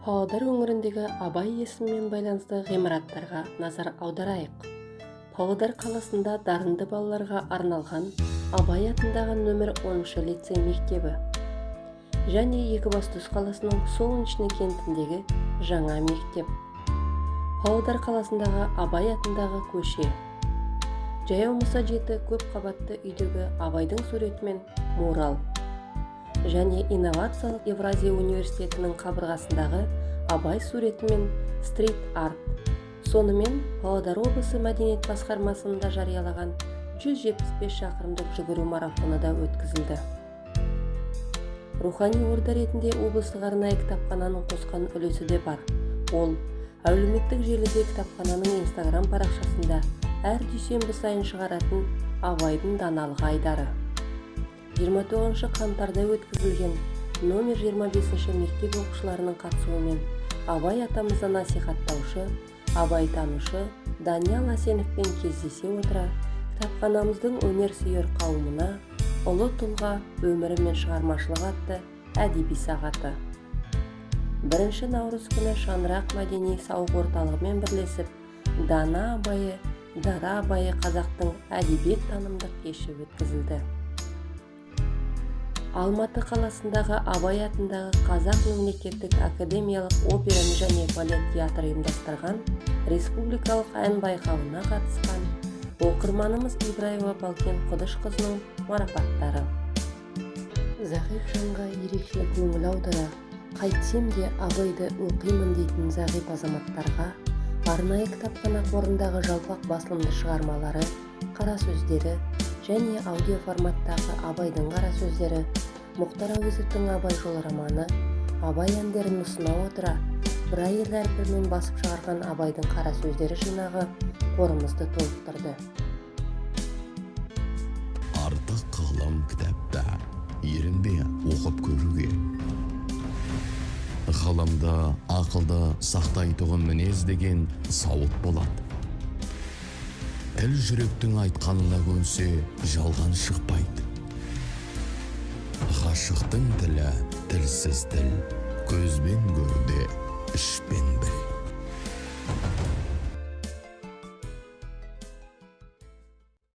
Павлодар өңіріндегі Абай есімімен байланысты ғимараттарға назар аударайық. Павлодар қаласында дарынды балаларға арналған Абай атындағы нөмір 10 лицей мектебі және Екібастұз қаласының Солнечный кентіндегі жаңа мектеп. Павлодар қаласындағы Абай атындағы көше. Жаяу Мұса 7 көп қабатты үйдегі Абайдың суретімен мурал және инновациялық Евразия университетінің қабырғасындағы Абай суретімен стрит арт. Сонымен, Павлодар облысы мәдениет басқармасында жариялаған 175 шақырымдық жүгіру марафоны да өткізілді. Рухани орда ретінде облыстық арнайы кітапхананың қосқан үлесі де бар. Ол әлеуметтік желіде, кітапхананың Инстаграм парақшасында әр дүйсенбі сайын шығаратын «Абайдың даналығы» айдары. 29 қаңтарда өткізілген номер 25 мектеп оқушыларының қатысуымен Абай атамызды насихаттаушы, абайтанушы Даниял Әсеновпен кездесе отыра, кітапханамыздың өнер сүйер қауымына «Ұлы тұлға өмірі мен шығармашылығы» атты әдеби сағаты. 1 наурыз күні Шаңырақ мәдени сауық орталығымен бірлесіп «Дана Абайы, дара Абайы қазақтың» әдебиет танымдық кеші өткізілді. Алматы қаласындағы Абай атындағы Қазақ мемлекеттік академиялық опера және балет театры ұйымдастырған республикалық ән байқауына қатысқан оқырманымыз Ибраева Балкен Құдышқызының марапаттары. Зағип жанға ерекше көңіл аудара, қайтсем де Абайды оқимын дейтін зағип азаматтарға арнайы кітапхана қорындағы жалпақ басылымды шығармалары, қара сөздері және аудио форматтағы Абайдың қара сөздері, Мұхтар Әуезовтің «Абай жолы» романы, Абай әндерін ұсына отыра, Брайль әрпімен басып шығарған «Абайдың қара сөздері» жинағы қорымызды толықтырды. Артық ғылым кітапта, ерінбе оқып көруге. Ғылымды, ақылды сақтайтұғын мінез деген сауыт болады. Тіл жүректің айтқанына көнсе, жалған шықпайды. Ғашықтың тілі тілсіз тіл, көзбен көр де, ішпен біл.